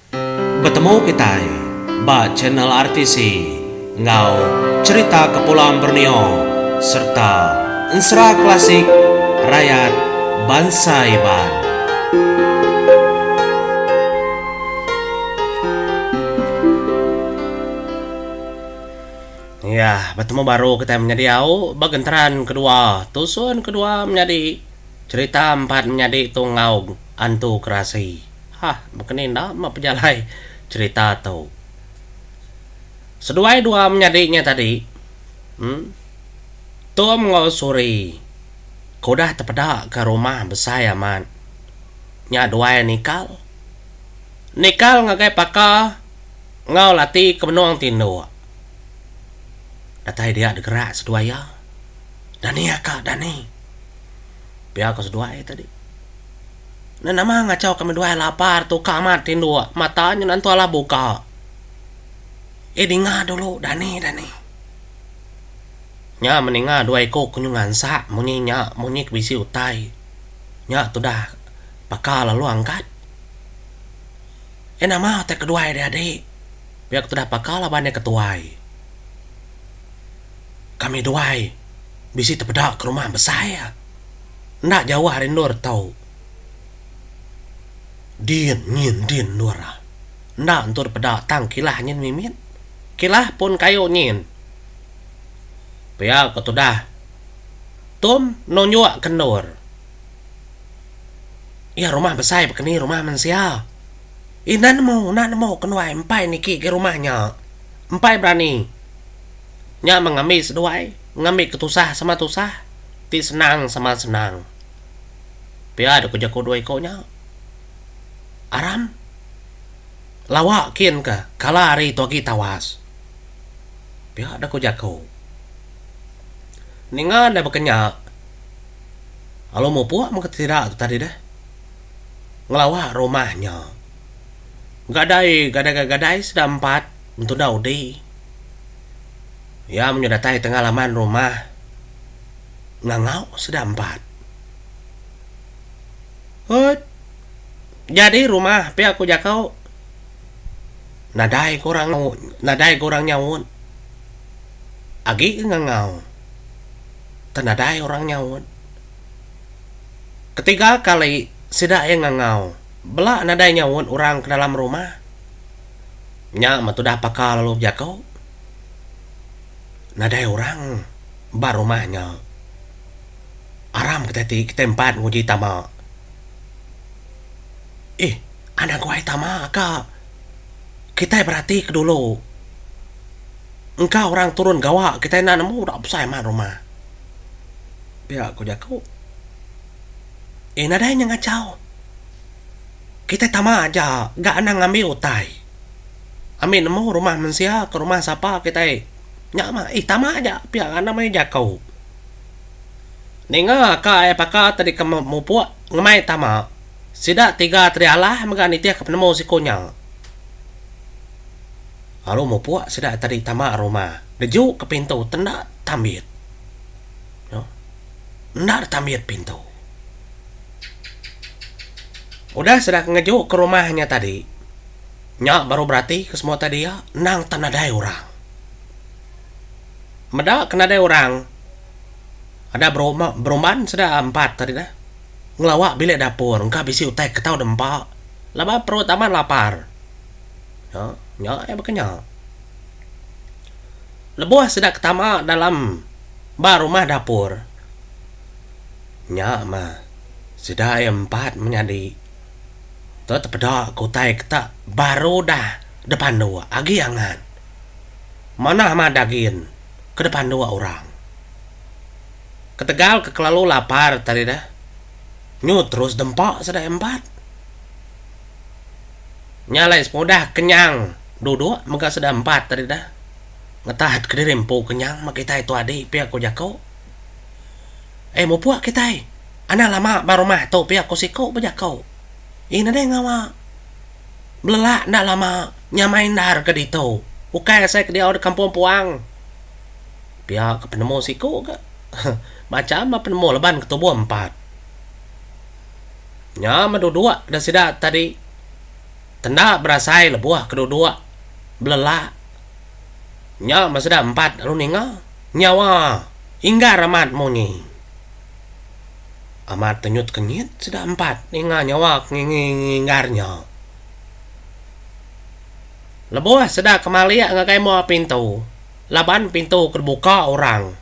Betemu kitai ba channel RTC enggau Cherita Kepulauan Borneo serta Ensera Klasik Rayat Bansa Iban. Iya, betemu baru kitai menyadi au ba genteran kedua, tusun kedua menyadi cherita empat menyadi tu enggau Antu Kerasi. Hah, baka ni enda meh pejalai cherita tu. Seduai dua menyadi nya tadi, em Tom enggau Suri ke udah tepeda ka rumah besai amat nya duai nikal. Nikal ngagai paka enggau lati ke benung tinduk. Datai dia degerak seduai iya. Dani aka, dani. Pia ko seduai tadi. Enda nama ngachau kami duai lapar tu ka amat tinduk mata nya nentu alah buka. Eh dinga dulu dani dani. Nya meninga dua iku ke nyu ngansak munyi nya munyi ke bisi utai. Nya tudah baka lalu angkat. Eh nama utai keduai deh adi pia ke tudah baka laban iya ketuai. Kami duai bisi tepeda ke rumah besai. Enda jauh ari endur tu. Din nyin din endur ah. Enda entur peda tang kilah nyin mimit. Kilah pun kayu nyin. Pia ko tudah Tom nunjuk ke endur. Iya rumah besai bekeni rumah mensia. Enda nemu enda nemu kenuai empai niki agi rumah nya. Empai berani. Nya meh ngambi seduai ngambi ke tusah sama tusah. Ti senang sama senang. Pia deka jaku dua iku nya. Aram. Lawa kin ke kala hari tu agi tawas. Pia deka jaku. Ninga enda baka nya lalu mupuk meh sida tu tadi deh. Ngelawa rumah nya. Gadai gadai gadai sida empat entunda udi. Iya menyuh datai tengah laman rumah ngangau sida empat. Hut. Jadi rumah pia ku jaku. Nadai ku orang nadai ku orang nyaut. Agi ke ngangau. Tang nadai orang nyaut. Ketiga kali sida iya ngangau bela nadai nyaut orang ke dalam rumah. Nya meh tudah pakar lalu bejaku. Nadai orang ba rumah nya. Aram kitai ti kitai empat nguji tama. Ih, anang guai tama ka. Kitai berati ke dulu. Engka orang turun gawa kitai enda nemu da besai amat rumah. Pia ku jaku. Ih nadai nya ngachau. Kitai tama aja ga anang ngambi utai. Ami nemu rumah mensia ke rumah sapa kitai nya mah ih tama aja pia ngandam ai jaku. Ninga ka ai paka tadi ke mupuk ngemai tama sida tiga tadi alah mega nitih ke penemu siku nya. Lalu mupuk sida tadi tama rumah deju ke pintu tenda tambit. Enda ditambit pintu. Udah sida ke ngeju ke rumah nya tadi. Nya baru berati ke semua utai dia endang tak nadai orang. Meda ke nadai orang ada berumban sida empat tadi dah ngelawa bilik dapur engka bisi utai ke tau dempa laban perut amat lapar. Nya nya iya baka nya. Lebuh sida ke tama dalam ba rumah dapur nya mah sida iya empat menyadi. Tu tepeda ke utai ke tak baru dah depanduk agi angat. Manah amat dagin ke depanduk orang. Ketegal ke kelalu lapar tadi dah, nyu terus dempa sida empat. Nya alai sepengudah kenyang duduk mega sida empat tadi dah ngetat kediri empu kenyang meh kitai tu adi pia ku jaku. Eh mupuk kitai anang lama ba rumah tu pia ku siku bejaku. Ih nadai ngawa. Belelak enda lama nyamai endar ke ditu. Ukai asai ke diau di kampung puang. Pia ke penemu siku ga. Macham meh penemu laban ke tubuh empat. Nya meh duduk da sida tadi. Tenda berasai lebuh ke duduk belelak. Nya meh sida empat lalu ninga nyawa inggar amat munyi. Amat tenyut kenyit sida empat ninga nyawa ke nginggar nya. Lebuh sida ke malik ngagai mua pintu laban pintu ke dibuka orang.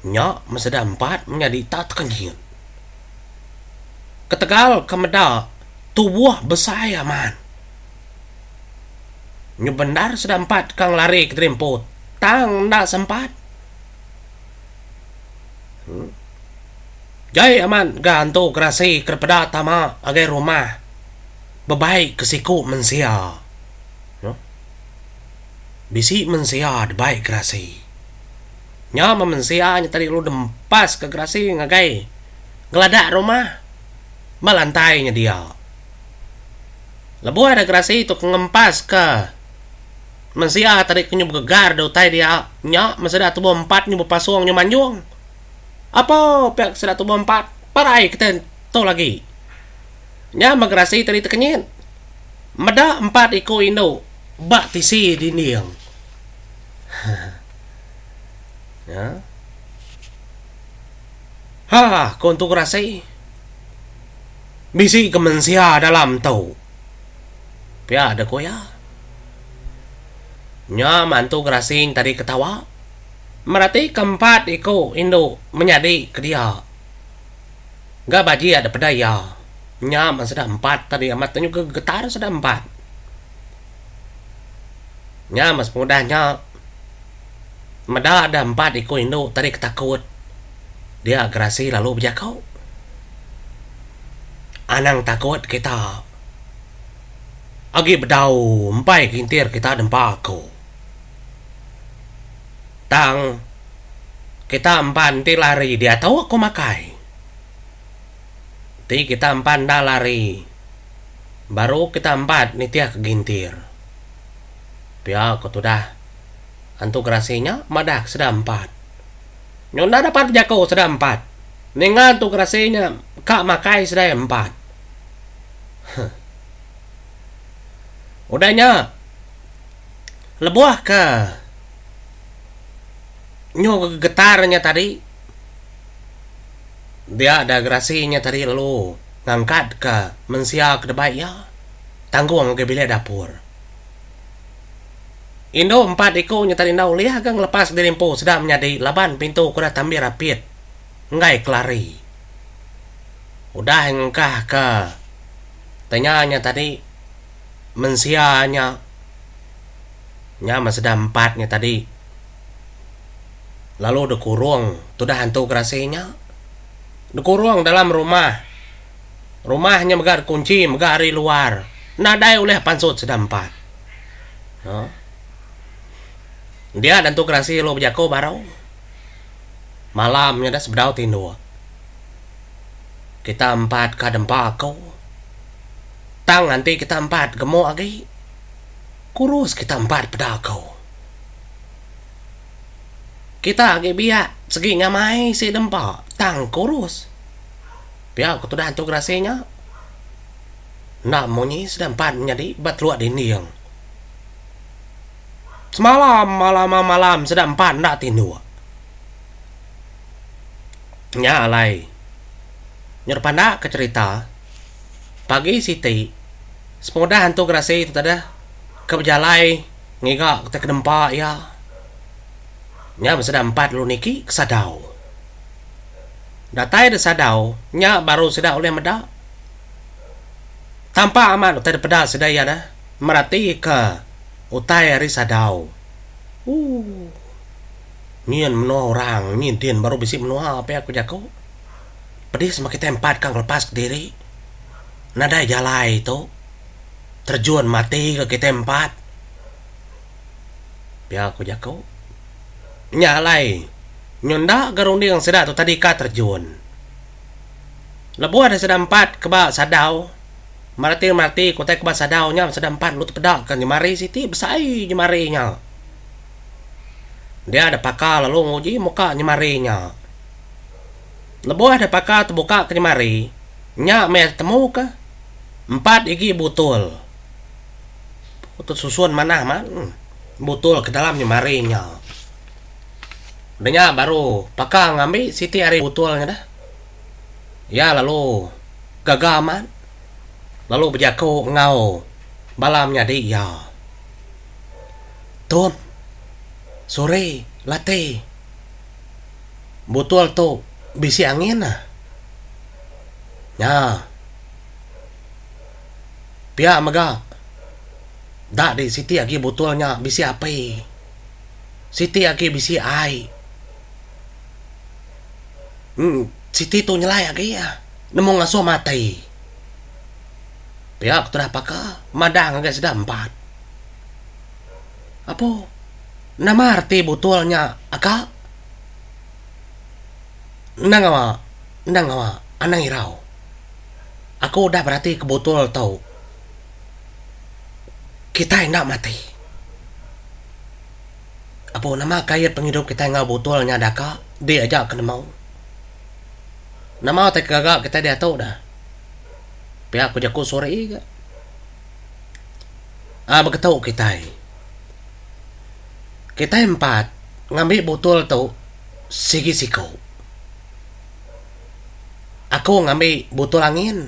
Nya meh sida empat menyadi tak tekenyit. Ketegal ke meda tubuh besai amat. Nyu bendar sida empat ka ngelari kediri empu tang enda sempat. Jai amat ga antu gerasi ke dipeda tama agai rumah bebai ke siku mensia. Bisi mensia dibai gerasi. Nya meh mensia nya tadi lalu dempas ke gerasi ngagai geladak rumah. Ba lantai nya dia. Lebuh ada gerasi tu ke ngempas ke mensia tadi ke nyu begegar da utai dia, nya meh sida tubuh empat nyu bepasung nyu manjung. Apo pia ke sida tubuh empat parai kite tu lagi. Nya meh gerasi tadi tekenyit. Meda empat iku indu ba tisi dinding. Nya. Ha, ku Entu Gerasi. Bisi ke mensia dalam tu. Pia deh ku iya. Nya meh Entu Gerasi tadi ketawa. Merati ke empat iku indu menyadi ke dia. Ga bajik deh peda iya. Nya meh sida empat tadi amat tu nyuga getar sida empat. Nya meh sepengudah nya. Meda da empat iku indu tadi ke takut, dia Gerasi lalu bejaku. Anang takut kita. Agi bedau empai gintir kita nempa aku. Tang kita empan enti lari diatu aku makai. Enti kita empan enda lari, baru kita empat nitihka gintir. Pia ku tudah. Antu gerasi nya madah ke sida empat. Nyu enda dapat bejaku sida empat. Ninga antu gerasi nya ka makai sida iya empat. Huh. Udah nya lebuh ke nyu getar nya tadi dia da gerasi nya tadi lalu ngangkat ka mensia ke debai iya tanggung ngagai bilik dapur. Indu empat iku nya tadi enda ulih ga ngelepas diri empu sida menyadi laban pintu ke udah tambir rapit enggai kelari. Udah ngengkah ke tanya nya tadi mensia nya nya meh sida empat nya tadi lalu dikurung tudah antu gerasi nya. Dikurung dalam rumah. Rumah nya mega dikunchi mega ari luar. Nadai ulih pansut sida empat. Ha. Dia dantu gerasi lalu bejaku baru. Malam nya dah sebedau tinduk. Kita empat ka dempa aku. Tang nganti kita empat gemuk agi. Kurus kita empat peda aku. Kita agi biak segi nyamai si dempa tang kurus. Pia ku tudah antu gerasi nya. Enda munyi sida empat menyadi ba teluk dinding. Semalam malam malam sida empat enda tinduk. Nya alai nyuruh pandak ke cherita pagi siti sepengudah antu gerasi tu tadi ke bejalai ngiga ke nempa iya. Nya sida empat lalu niki ke sadau. Datai da sadau nya baru sida ulih meda. Tampak amat utai dipeda sida iya dah meratika utai ari sadau. Ooh. Nyin menua orang nyin din baru bisi menua pia ku jaku. Pedis meh kitai empat ka ngelepas kediri. Nadai jalai tu. Terjun mati ga kitai empat. Pia ku jaku. Nya alai nyunda ga runding sida tu tadi ka terjun. Lebuh deh sida empat ke ba sadau, merati-merati ke utai ke ba sadau nya sida empat lalu tepeda ka jemari siti besai jemari nya. Dia deh paka lalu nguji muka jemari nya. Lebuh deh paka tebuka ke jemari, nya meh tetemu ka empat igi butul. Tesusun manah amat butul ke dalam nyemari nya. Udah nya baru Paka ngambi siti ari butul nya dah. Iya lalu gaga amat lalu bejaku enggau bala menyadi iya. Tum, suri, lati. Butul tu bisi angin ah. Nya. Pia mega da di siti agi butul nya bisi api. Siti agi bisi ai. Em siti tu nyelai agi ah nemu ngasuh mati. Pia ku tudah paka madah ngagai sida empat. Apo nama reti butul nya aka? Enda ngawa, enda ngawa anang irau. Aku udah berati ke butul tu. Kitai enda mati. Apo nama kait pengidup kitai enggau butul nya daka di aja ke nemu. Nama utai ke gaga kitai diatu dah. Pia ku jaku Suri ga. Aa beketu kitai. Kitai empat ngambi butul tu sigi siku. Aku ngambi butul angin.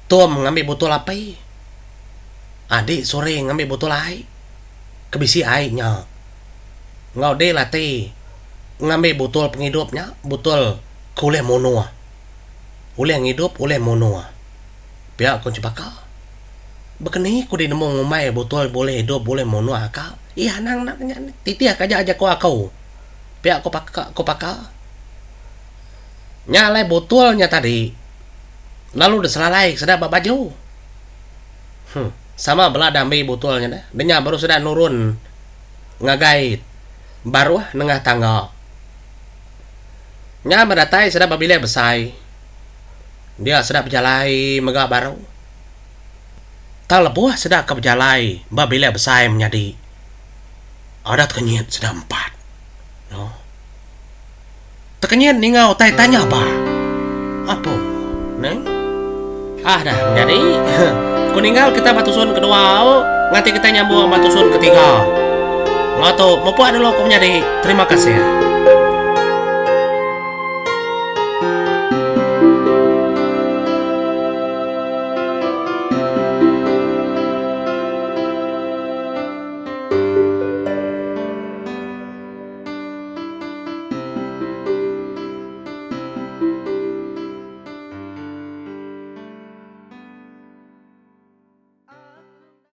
Tom ngambi butul api. Adi Suri ngambi butul ai ke bisi ai nya. Enggau di lati ngambi butul pengidup nya, butul ke ulih munuh. Ulih ngidup, ulih munuh. Pia ku Chebaka. Bekeni ku di nemu ngumbai butul bulih idup bulih munuh aka. Ih anang enda nya titih ka aja jaku aku. Pia ku paka ku paka. Nya alai butul nya tadi lalu diselalai sida ba baju. Huh sama bela dambi butul nya deh. Denya baru sida nurun ngagai baruh nengah tangga. Nya meh datai sida ba bilik besai. Dia sida bejalai mega baru. Tang lebuh sida ke bejalai ba bilik besai menyadi ada tekenyit sida empat. No. Tekenyit ninga utai tanya ba. Apo. Neh. Ah dah menyadi. Ku ninggal kita ba tusun kedua au nganti kita nyambung ba tusun ketiga. Enggau tu mupuk dulu ku menyadi. Terima kasih.